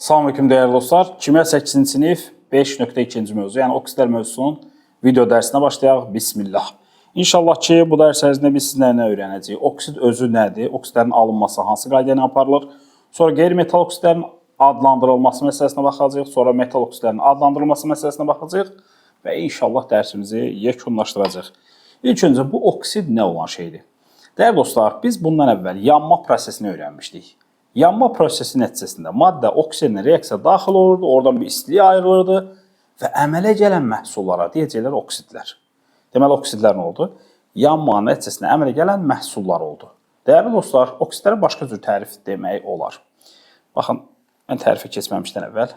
Salam aleyküm dəyərli dostlar. Kimya 8-ci sinif 5.2-ci mövzu, yəni oksidlər mövzusunun video dərsinə başlayaq. Bismillah. İnşallah ki, bu dərs ərzində biz sizlə nə öyrənəcəyik? Oksid özü nədir? Oksidlərin alınması hansı qayda ilə aparılır? Sonra qeyri-metal oksidlərin adlandırılması məsələsinə baxacağıq. Sonra metal oksidlərin adlandırılması məsələsinə baxacağıq və inşallah dərsimizi yekunlaşdıracağıq. İlk öncə bu oksid nə olan şeydir? Dəyərli dostlar, biz bundan əvvəl yanma prosesini öyrənmişdik. Yanma prosesi nəticəsində maddə oksigenlə reaksiya daxil olurdu, oradan bir istilik ayrılırdı və əmələ gələn məhsullara deyəcəklər oksidlər. Deməli, oksidlər nə oldu? Yanma nəticəsində əmələ gələn məhsullar oldu. Dəyərli dostlar, oksidlərə başqa cür tərif demək olar. Baxın, mən tərifə keçməmişdən əvvəl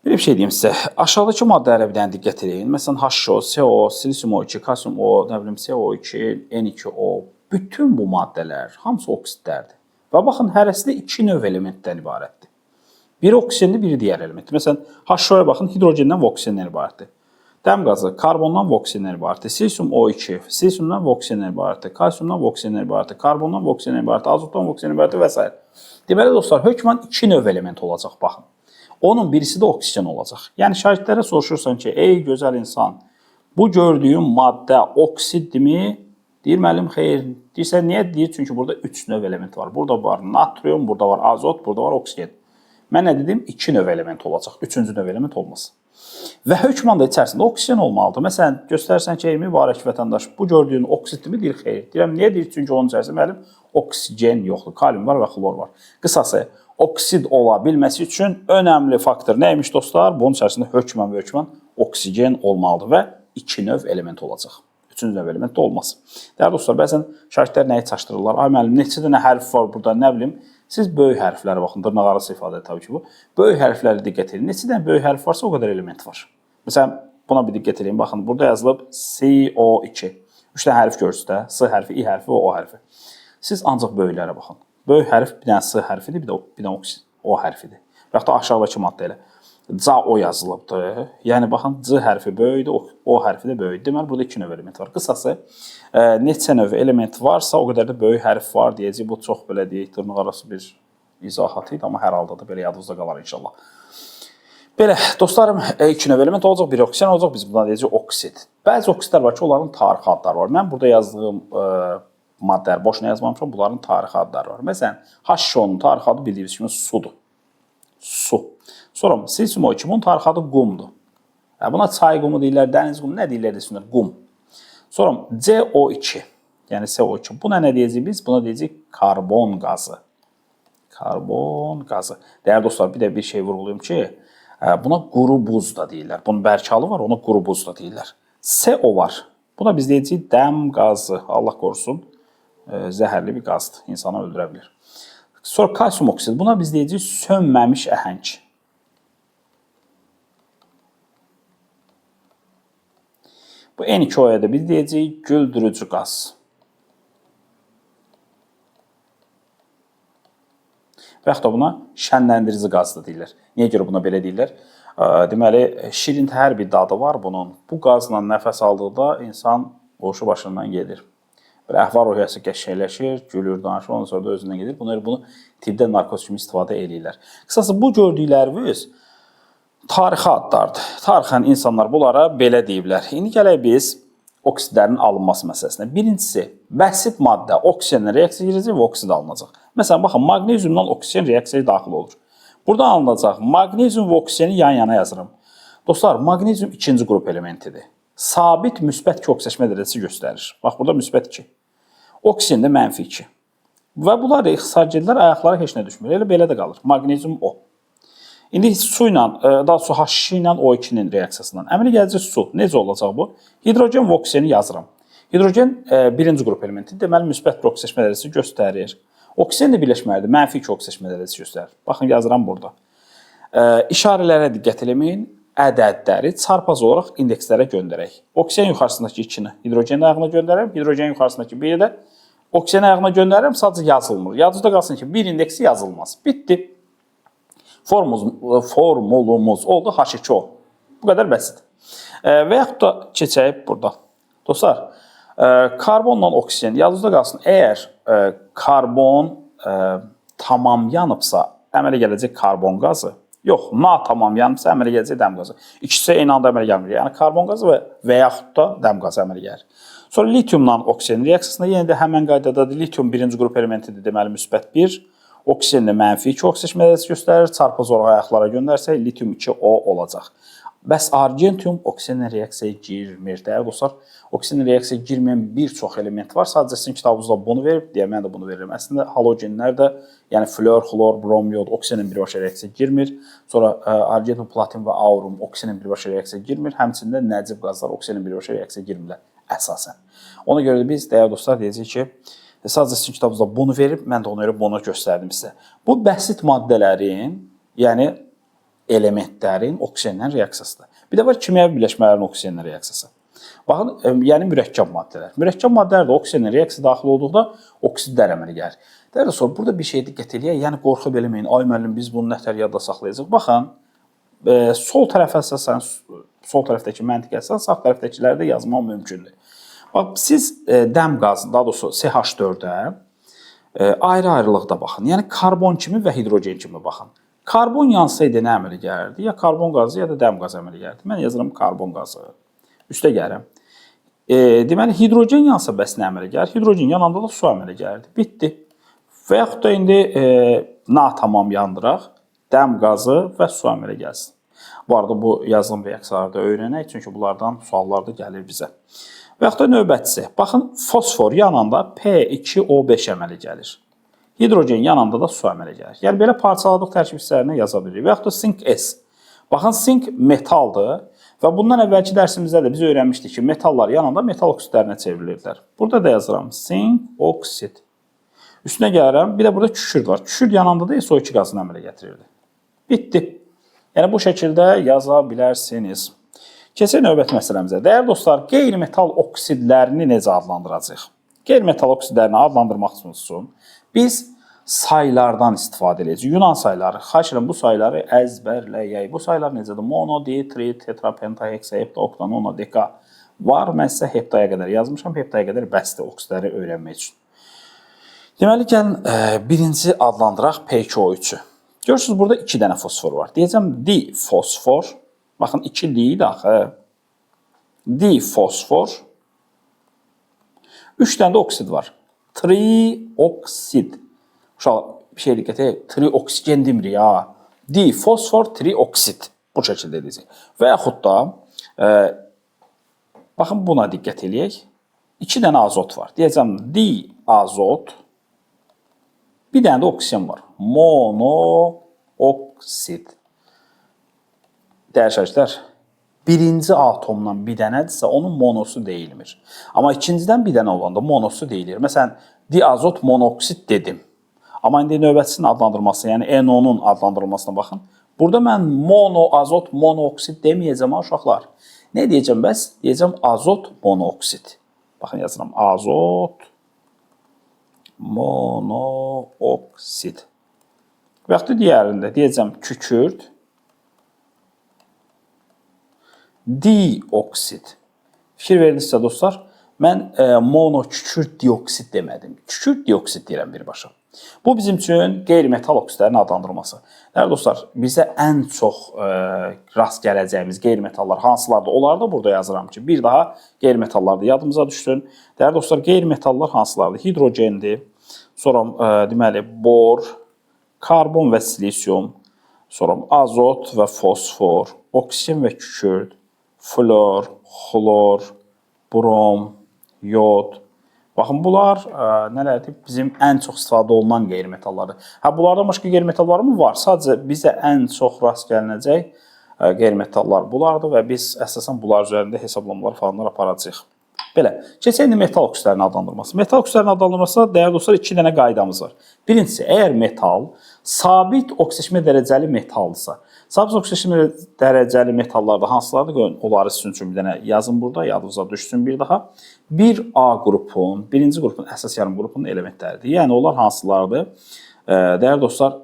bir şey deyim sizə. Aşağıdakı maddələrə bir dənə diqqət edin. Məsələn, H2O, CO, silisium O2, kalsium O, nə bilim CO2, N2O. Bütün bu maddələr hamısı oksidlərdir. Və baxın, hərəsi də iki növ elementdən ibarətdir. Biri oksigenli, biri digər elementdir. Məsələn, H2O-ya baxın, hidrogendən və oksigendən ibarətdir. Dəm qazı karbondan və oksigendən ibarətdir. Silisium O2, silisiumdan və oksigendən ibarətdir. Kalsiumdan və oksigendən ibarətdir. Karbondan və oksigendən ibarətdir. Azotdan və oksigendən ibarətdir və s. Deməli dostlar, hökmən iki növ element olacaq, baxın. Onun birisi də oksigen olacaq. Yəni şagirdlərə soruşursan ki, ey gözəl insan, bu gördüyün maddə oksiddirmi? Deyir, müəllim, xeyr. Deyirsən, niyə? Deyir, çünki burada 3 növ element var. Burada var natrium, burada var azot, burada var oksigen. Mən nə dedim? 2 növ element olacaq. 3-cü növ element olmaz. Və hökmən də içərisində oksigen olmalıdır. Məsələn, göstərsən ki, ey mübarək vətəndaş, bu gördüyün oksiddirmi? Deyir, xeyr. Deyirəm, niyə? Deyir, çünki onun içərisində müəllim oksigen yoxdur. Kalium var və xlor var. Qısası, oksid ola bilməsi üçün önəmli faktor nəymiş dostlar? Bunun içərisində hökmən və hökmən oksigen olmalıdır və 2 növ element olacaq. 3-cü növ element də olmaz. Dəyərli dostlar, bəzən şagirdlər nəyi çaşdırırlar? Ay müəllim, neçə dənə hərf var burada, nə bilim. Siz böyük hərflərə baxın, dırnaq arası ifadə tabii ki bu. Böyük hərflərə diqqət edin. Neçə dənə böyük hərf varsa o qədər element var. Məsələn, buna bir diqqət edin. Baxın, burada yazılıb CO2. 3 dənə hərf görürsünüz də. S hərfi, I hərfi və O hərfi. Siz ancaq böyüklərə baxın. Böyük hərf bir dənə S hərfidir, bir dənə O hərfidir. Və yaxud da aşağıdakı maddə elə. CO yazılıbdır. Yəni baxın, C hərfi böyükdür, O hərfi də böyükdür. Deməli burada 2 növ element var. Qısası, neçə növ element varsa, o qədər də böyük hərf var deyəcək. Bu çox belə deyək, dırnaq arası bir izahat idi, amma hər halda da belə yadınızda qalar inşallah. Belə, dostlarım, 2 növ element olacaq, bir oksigen olacaq, biz buna deyəcəyik oksid. Bəzi oksidlər var ki, onların tarixi adları var. Mən burada yazdığım maddələr boşuna yazmamışam, bunların tarixi adları var. Məsələn, H2O-nun tarixi adı bildiyimiz kimi sudur. Su. Sonra silisium O2, bunun tarixi adı qumdur. Yəni, buna çay qumu deyirlər, dəniz qumu, nə deyirlər desinlər, qum. Sonra CO2, yəni CO2. Buna nə deyəcəyik biz? Buna deyəcəyik karbon qazı. Karbon qazı. Dəyərli dostlar, bir də bir şey vurğulayım ki, buna quru buz da deyirlər. Bunun bərkalı var, ona quru buz da deyirlər. CO var. Buna biz deyəcəyik dəm qazı. Allah qorusun, zəhərli bir qazdır. İnsanı öldürə bilir. Sonra kalsium oksid. Buna biz deyəcəyik sönməmiş əhəng. Bu N2O-ya da biz deyəcəyik güldürücü qaz. Və yaxud da buna şənləndirici qaz da deyirlər. Niyə görə buna belə deyirlər? Deməli, şirin təhər bir dadı var bunun. Bu qazla nəfəs aldıqda insan qoşu başından gedir. Belə əhval-ruhiyyəsi qəşəngləşir, gülür, danışır, ondan sonra da özündən gedir. Bunu tibbdə narkoz kimi istifadə eləyirlər. Qısası, bu gördüklərimiz tarixi adlardır. Tarixən insanlar bunlara belə deyiblər. İndi gələk biz oksidlərin alınması məsələsinə. Birincisi, bəsit maddə oksigenlə reaksiya girəcək və oksid alınacaq. Məsələn, baxın, maqneziumdan oksigen reaksiyaya daxil olur. Burada alınacaq maqnezium və oksigeni yan-yana yazıram. Dostlar, maqnezium ikinci qrup elementidir. Sabit müsbət 2 oksidaşma dərəcəsi göstərir. Bax, burada müsbət 2. Oksigen də mənfi 2. Və bunlar da ixtisar edirlər, ayaqlara heç nə düşmür. Elə belə də qalır. Maqnezium O. İndi su ilə, daha doğrusu H2 ilə O2-nin reaksiyasından əmələ gələcək su. Necə olacaq bu? Hidrogen və oksigeni yazıram. Hidrogen birinci qrup elementidir. Deməli, müsbət bir oksidaşma dərəcəsi göstərir. Oksigen də birləşməlidir. Mənfi 2 oksidaşma dərəcəsi göstərir. Baxın, yazıram burada. İşarələrə diqqət eləməyin. Ədədləri çarpaz olaraq indekslərə göndərək. Oksigen yuxarısındakı 2-ni hidrogenin ayağına göndərirəm. Hidrogen yuxarısındakı 1-i də oksigen ayağına göndərirəm. Sadəcə yazılmır. Yadınızda qalsın ki, bir indeksi yazılmaz. Bitdi. Formulumuz oldu H2O. Bu qədər bəsit. Və yaxud da keçək burada. Dostlar, karbonla oksigen yadınızda qalsın. Əgər karbon tamam yanıbsa, əmələ gələcək karbon qazı. Yox, Na tamam yanıbsa əmələ gələcək dəm qazı. İkisi eyni anda əmələ gəlmir. Yəni karbon qazı və yaxud da dəm qazı əmələ gəlir. Sonra litiumla oksigen reaksiyasında yenə də həmən qaydadadır. Litium birinci qrup elementidir, deməli müsbət 1. Oksigen də mənfi 2 oksidaşma dərəcəsi göstərir. Çarpaz olaraq ayaqlara göndərsək litium 2O olacaq. Bəs argentium oksigenlə reaksiyaya girmir. Dəyərli dostlar, oksigenlə reaksiyaya girməyən bir çox element var. Sadəcə sizin kitabınızda bunu verib, deyə mən də bunu verirəm. Əslində halogenlər də, yəni flor, xlor, brom, yod oksigenlə birbaşa reaksiyaya girmir. Sonra argentium, platin və aurum oksigenlə birbaşa reaksiyaya girmir. Həmçinin də nəcib qazlar oksigenlə birbaşa reaksiyaya girmirlər əsasən. Ona görə də biz dəyərli dostlar deyəcəyik ki, sadəcə sizin kitabınızda bunu verib, mən də ona görə bunu göstərdim sizə. Bu bəsit maddələrin, yəni elementlərin oksigenlə reaksiyasıdır. Bir də var kimyəvi birləşmələrin oksigenlə reaksiyası. Baxın, yəni mürəkkəb maddələr. Mürəkkəb maddələr də oksigenlə reaksiya daxil olduqda oksidlər əmələ gəlir. Dəyərli dostlar, burada bir şeyə diqqət eləyək. Yəni qorxub eləməyin. Ay müəllim, biz bunu nətər yadda saxlayacağıq? Baxın, sol tərəfə əsasən, sol tərəfdəki məntiqə əsasən sağ tərəfdəkiləri də yazmaq mümkündür. Bax, siz dəm qazı, daha doğrusu CH4-ə ayrı-ayrılıqda baxın. Yəni karbon kimi və hidrogen kimi baxın. Karbon yansaydı nə əmələ gəlirdi? Ya karbon qazı, ya da dəm qazı əmələ gəlirdi. Mən yazıram karbon qazı. Üstə gəlirəm. Deməli, hidrogen yansa bəs nə əmələ gəlir? Hidrogen yananda da su əmələ gəlirdi. Bitdi. Və yaxud da indi Na tamam yandıraq, dəm qazı və su əmələ gəlsin. Bu arada bu yazılım reaksiyaları da öyrənək, çünki bunlardan suallar da gəlir bizə. Və yaxud da növbətçisi. Baxın, fosfor yananda P2O5 əmələ gəlir. Hidrogen yananda da su əmələ gəlir. Yəni belə parçaladıq tərkib hissələrinə yaza bilirik. Və yaxud da sink S. Baxın, sink metaldır və bundan əvvəlki dərsimizdə də biz öyrənmişdik ki, metallar yananda metal oksidlərinə çevrilirdilər. Burada da yazıram sink oksid. Üstünə gəlirəm, bir də burada kükürd var. Kükürd yananda da SO2 qazını əmələ gətirirdi. Bitdi. Yəni bu şəkildə yaza bilərsiniz. Keçək növbəti məsələmizə. Dəyərli dostlar, qeyri-metal oksidlərini necə adlandıracağıq? Qeyri-metal oksidlərini adlandırmaq üçün biz saylardan istifadə edəcəyik. Yunan sayları. Xahiş edirəm bu sayları əzbərləyək. Bu saylar necədir? Mono, di, tri, tetra, penta, heksa, hepta, okta, nona, deka var. Mən sizə heptaya qədər yazmışam. Heptaya qədər bəsdir oksidləri öyrənmək üçün. Deməli, gəlin birinci adlandıraq P2O3-ü. Görürsünüz, burada 2 dənə fosfor var. Deyəcəm difosfor. Baxın, 2 di idi axı. Difosfor. 3 dənə də oksid var. Trioksid. Uşaq, bir şey diqqət edin. Trioksigen demirik ha. Difosfor trioksid. Bu şəkildə edəcək. Və yaxud da baxın buna diqqət eləyək. 2 dənə azot var. Deyəcəm diazot. Bir dənə də oksigen var. Monooksid. Dəyərli şagirdlər, birinci atomdan bir dənədirsə, onun monosu deyilmir. Amma ikincidən bir dənə olanda monosu deyilir. Məsələn, diazot monoksid dedim. Amma indi növbətisinin adlandırılması, yəni NO-nun adlandırılmasına baxın. Burada mən monoazot monooksid deməyəcəm ha uşaqlar. Nə deyəcəm bəs? Deyəcəm azot monooksid. Baxın yazıram azot monooksid. Və yaxud da digərində deyəcəm kükürd dioksid. Fikir verdinizsə dostlar, mən monokükürd dioksid demədim. Kükürd dioksid deyirəm birbaşa. Bu bizim üçün qeyri-metal oksidlərin adlandırılması. Dəyərli dostlar, bizə ən çox rast gələcəyimiz qeyri-metallar hansılardır? Onları da burada yazıram ki, bir daha qeyri-metallar da yadımıza düşsün. Dəyərli dostlar, qeyri-metallar hansılardır? Hidrogendir, sonra deməli bor, karbon və silisium, sonra azot və fosfor, oksigen və kükürd, flor, xlor, brom, yod. Baxın, bunlar nələrdir? Bizim ən çox istifadə olunan qeyri-metallardır. Hə, bunlardan başqa qeyri-metal varmı? Var. Sadəcə bizə ən çox rast gəlinəcək qeyri-metallar bunlardır və biz əsasən bunlar üzərində hesablamalar falanlar aparacağıq. Belə, keçək indi metal oksidlərinin adlandırılması. Metal oksidlərinin adlandırılması, dəyərli dostlar, 2 dənə qaydamız var. Birincisi, əgər metal sabit oksidaşma dərəcəli metaldırsa, sabit oksidaşma dərəcəli metallarda hansılardır? Qoyun, onları sizin üçün bir dənə yazın burada, yadınıza düşsün bir daha. 1A qrupun, birinci qrupun, əsas yarım qrupunun elementləridir. Yəni, onlar hansılardır? Dəyərli dostlar,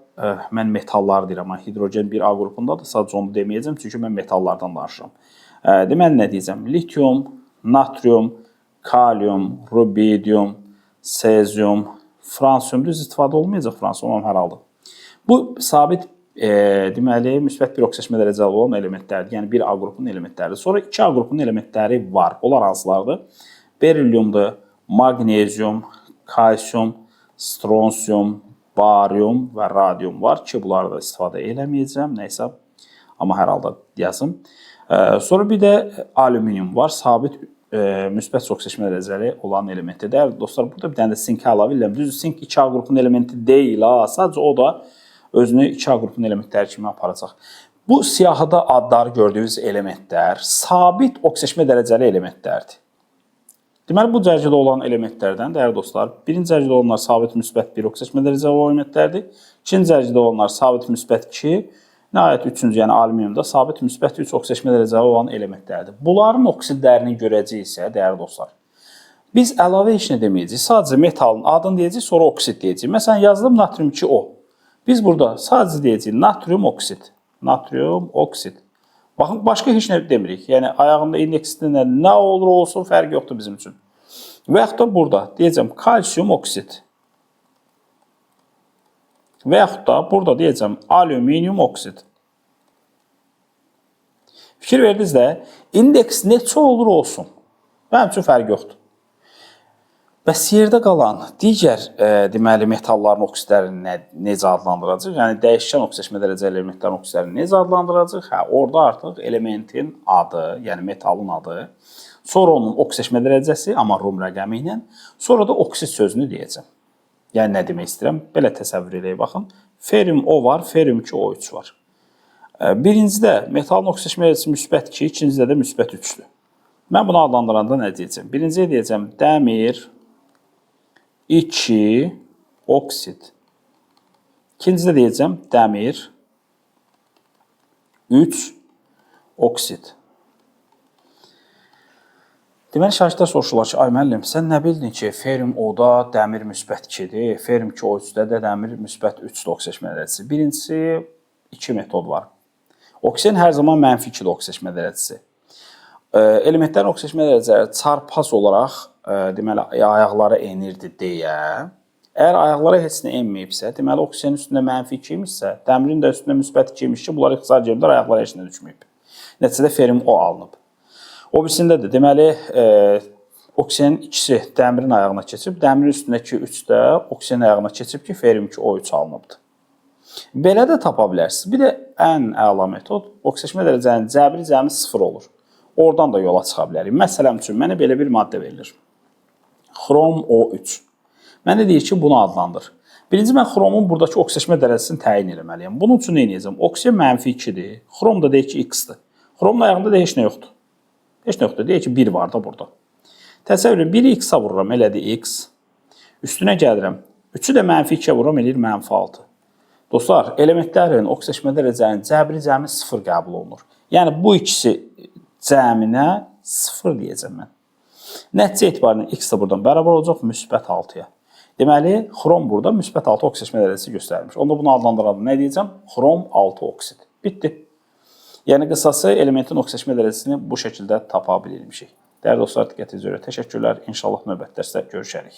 mən metallar deyirəm, amma hidrogen 1A qrupundadır, sadəcə onu deməyəcəm, çünki mən metallardan danışıram. Deməli, nə deyəcəm? Litium, natrium, kalium, rubidium, sezium, fransiyum. Düz istifadə olmayacaq fransiyum, hər halda. Bu sabit deməli müsbət 1 oksidaşma dərəcəli olan elementlərdir. Yəni 1A qrupunun elementləridir. Sonra 2A qrupunun elementləri var. Onlar hansılardır? Berylliumdur, maqnezium, kalsium, stronsium, barium və radium var ki, bunları da istifadə eləməyəcəm. Nəysə, amma hər halda yazım. Sonra bir də alüminium var. Sabit müsbət oksidaşma dərəcəli olan elementidir. Dəyərli dostlar, burada bir dənə də sink əlavə edirəm. Düzdür, sink 2A qrupunun elementi deyil, ha. Sadəcə o da özünü 2A qrupunun elementləri kimi aparacaq. Bu siyahıda adları gördüyünüz elementlər sabit oksidaşma dərəcəli elementlərdir. Deməli, bu cərgədə olan elementlərdən, dəyərli dostlar, birinci cərgədə olanlar sabit müsbət 1 oksidaşma dərəcəli olan elementlərdir. İkinci cərgədə olanlar sabit müsbət 2, nəhayət üçüncü, yəni alüminiumda sabit müsbət 3 oksidaşma dərəcəli olan elementlərdir. Bunların oksidlərini görəcəyiksə, dəyərli dostlar, biz əlavə heç nə deməyəcəyik. Sadəcə metalın adını deyəcəyik, sonra oksid deyəcəyik. Məsələn, yazdım natrium 2O. Biz burada sadəcə deyəcəyik natrium oksid. Natrium oksid. Baxın, başqa heç nə demirik. Yəni, ayağında indeksində nə olur olsun, fərqi yoxdur bizim üçün. Və yaxud da burada deyəcəm kalsium oksid. Və yaxud da burada deyəcəm alüminium oksid. Fikir verdiniz də, indeks neçə olur olsun, mənim üçün fərqi yoxdur. Bəs yerdə qalan digər deməli metalların oksidlərini necə adlandıracaq? Yəni dəyişkən oksidaşma dərəcəli elementlərin oksidlərini necə adlandıracaq? Hə, orada artıq elementin adı, yəni metalın adı, sonra onun oksidaşma dərəcəsi, amma rum rəqəmi ilə, sonra da oksid sözünü deyəcəm. Yəni nə demək istəyirəm? Belə təsəvvür eləyək baxın. Ferium O var, ferium 2O3 var. Birincidə metalın oksidaşma dərəcəsi müsbət 2, ikincidə də müsbət 3-dür. Mən bunu adlandıranda nə deyəcəm? Birinciyə deyəcəm dəmir 2 oksid. İkincidə deyəcəm dəmir 3 oksid. Deməli, şagirdlər soruşurlar ki, ay müəllim, sən nə bildin ki, ferium O-da dəmir müsbət 2-dir, ferium 2O3-də də dəmir müsbət 3-dür oksidaşma dərəcəsi. Birincisi, iki metod var. Oksigen hər zaman mənfi 2-dir oksidaşma dərəcəsi. Elementlərin oksidaşma dərəcələri çarpaz olaraq deməli, ayaqlara enirdi deyə, əgər ayaqlara heç nə enməyibsə, deməli, oksigenin üstündə mənfi 2 imişsə, dəmirin də üstündə müsbət 2 imiş ki, bunlar ixtisar ediblər, ayaqlara heç nə düşməyib. Nəticədə ferium O alınıb. O birisində də deməli, oksigenin ikisi dəmirin ayağına keçib, dəmirin üstündəki 3 də oksigenin ayağına keçib ki, ferium 2O3 alınıbdır. Belə də tapa bilərsiniz. Bir də ən əla metod, oksidaşma dərəcənin cəbri cəmi 0 olur. Oradan da yola çıxa bilərik. Məsələn üçün, mənə belə bir maddə verilir. Xrom O3. Mənə deyir ki, bunu adlandır. Birinci, mən xromun buradakı oksidaşma dərəcəsini təyin eləməliyəm. Bunun üçün nə edəcəm? Oksigen mənfi 2-dir. Xrom da deyir ki, X-dir. Xromun ayağında da heç nə yoxdur. Heç nə yoxdur. Deyir ki, 1 var da burada. Təsəvvür edin, 1-i X-a vururam, elədir X. Üstünə gəlirəm. 3-ü də mənfi 2-yə vururam, eləyir mənfi 6. Dostlar, elementlərin oksidaşma dərəcənin cəbri cəmi 0 qəbul olunur. Yəni, bu ikisi cəminə 0 deyəcəm mən. Nəticə etibarilə X də buradan bərabər olacaq müsbət 6-ya. Deməli, xrom burada müsbət 6 oksidaşma dərəcəsi göstərmiş. Onda bunu adlandıralım. Nə deyəcəm? Xrom 6 oksid. Bitdi. Yəni, qısası elementin oksidaşma dərəcəsini bu şəkildə tapa bilirmişik. Dəyərli dostlar, diqqətinizə görə təşəkkürlər. İnşallah növbəti dərsdə görüşərik.